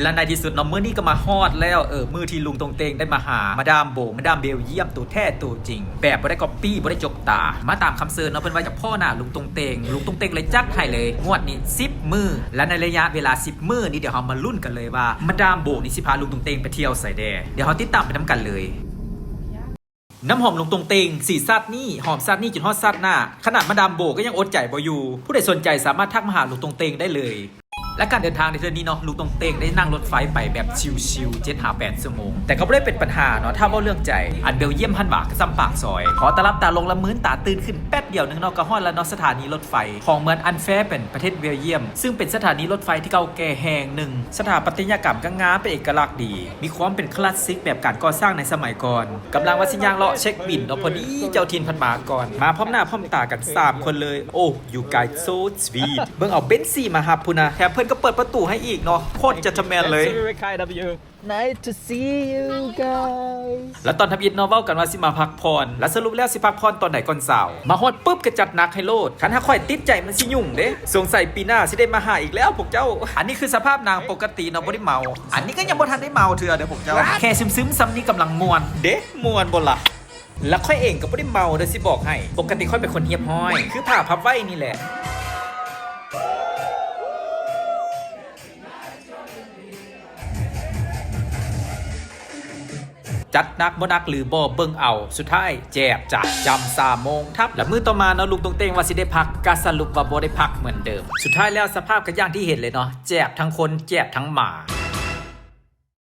ແລະໃນທີ່ສຸດເນາະ ມື້ນີ້ກໍມາຮອດແລ້ວ ເອີ ມື້ທີ່ລຸງຕົງເຕັງໄດ້ມາຫາມາດາມໂບ ມາດາມເບລຢ້ຽມ ໂຕແທ້ໂຕຈິງ ແບບບໍ່ໄດ້ກັອບປີ້ ບໍ່ໄດ້ຈົກຕາ. ມາຕາມຄຳເຊີນເນາະ ເພິ່ນວ່າຢາກພໍ້ໜ້າລຸງຕົງເຕັງ ລຸງຕົງເຕັງເລີຍຈັດໃຫ້ເລີຍ ງວດນີ້ສິບມື້. ແລະໃນໄລຍະເວລາສິບມື້ນີ້ ດຽວເຮົາມາລຸ້ນກັນເລີຍວ່າ ມາດາມໂບນີ້ຊິພາລຸງຕົງເຕັງໄປທ່ຽວໃສແດ່. ດຽວເຮົາຕິດຕາມໄປນຳກັນເລີຍ. ນ້ຳຫອມລຸງຕົງເຕັງ ສີຊາດນີ້ ຫອມຊາດນີ້ ຈົນຮອດຊາດໜ້າ. ຂະໜາດມາດາມໂບກໍຍັງອົດໃຈບໍ່ຢູ່. ຜູ້ໃດສົນໃຈສາມາດທັກມາຫາລຸງຕົງເຕັງໄດ້ເລີຍ. ແລະການເດີນທາງໃນເທື່ອນີ້ເນາະ ລຸງຕົງເຕັງໄດ້ນັ່ງລົດໄຟໄປແບບຊິວໆ ເຈັດຫາແປດຊົ່ວໂມງ ແຕ່ກໍບໍ່ໄດ້ເປັນບັນຫາເນາະ ຖ້າເວົ້າເລື່ອງໃຈ. ອັນເບລຢ້ຽມຫັ້ນຫວາ ກໍສ່ຳປາກຊອຍ. ພໍຕາຫຼັບຕາລົງລະ ມືນຕາຕື່ນຂຶ້ນແປັບດຽວໜຶ່ງເນາະ ກໍຮອດແລ້ວເນາະ ສະຖານີລົດໄຟຂອງເມືອງອັນແຟເປັນ ປະເທດເບລຢ້ຽມ ຊຶ່ງເປັນສະຖານີລົດໄຟທີ່ເກົ່າແກ່ແຫ່ງໜຶ່ງ. ສະຖາປັດຕະຍະກຳກໍງາມ ເປັນເອກະລັກດີ ມີຄວາມເປັນຄລາສສິກແບບການກໍ່ສ້າງໃນສະໄໝກ່ອນ. ກຳລັງວ່າຊິຍ່າງເລາະເຊັກບິນເນາະ ພໍດີເຈົ້າຖິ່ນເພິ່ນມາກ່ອນ ມາພ້ອມໜ້າພ້ອມຕາກັນສາມຄົນເລີຍ. Oh, you guys so sweet. ເບິ່ງເອົາເບັນຊີມາຮັບພຸ້ນນະ ແຖມເພິ່ນກໍເປີດປະຕູໃຫ້ອີກເນາະ ໂຄດເຈັນເທິນແມນເລີຍ. Nice to see you guys. ແລ້ວຕອນທຳອິດເນາະ ເວົ້າກັນວ່າຊິມາພັກຜ່ອນ ແລ້ວສະຫຼຸບແລ້ວຊິພັກຜ່ອນຕອນໃດກ່ອນສາວ? ມາຮອດປຶບກໍຈັດໜັກໃຫ້ໂລດ. ຄັນຫາກຂ້ອຍຕິດໃຈມັນຊິຫຍຸ້ງເດ້. ສົງໄສປີໜ້າຊິໄດ້ມາຫາອີກແລ້ວພວກເຈົ້າ. ອັນນີ້ຄືສະພາບນາງປົກກະຕິເນາະ ບໍ່ໄດ້ເມົາ. ອັນນີ້ກໍຍັງບໍ່ທັນໄດ້ເມົາເທື່ອເດີ້ພວກເຈົ້າ. ແຄ່ຊຶມໆສ່ຳນີ້ກຳລັງມ່ວນເດ້. ມ່ວນບໍ່ລະ? ແລ້ວຂ້ອຍເອງກໍບໍ່ໄດ້ເມົາເດີ້ ຊິບອກໃຫ້. ປົກກະຕິຂ້ອຍເປັນຄົນຮຽບຮ້ອຍ ຄືຜ້າພັບໄວ້ນີ້ແຫຼະ. ຈັດໜັກບໍ່ໜັກຫຼືບໍ່ ເບິ່ງເອົາ. ສຸດທ້າຍແຈກ ຈາກຈຳສາມໂມງທັບ. ແລ້ວມື້ຕໍ່ມາເນາະ ລຸງຕົງເຕັງວ່າຊິໄດ້ພັກ ກໍສະຫຼຸບວ່າບໍ່ໄດ້ພັກເໝືອນເດີມ. ສຸດທ້າຍແລ້ວສະພາບກໍຢ່າງທີ່ເຫັນເລີຍເນາະ ແຈກທັງຄົນ ແຈກທັງໝາ.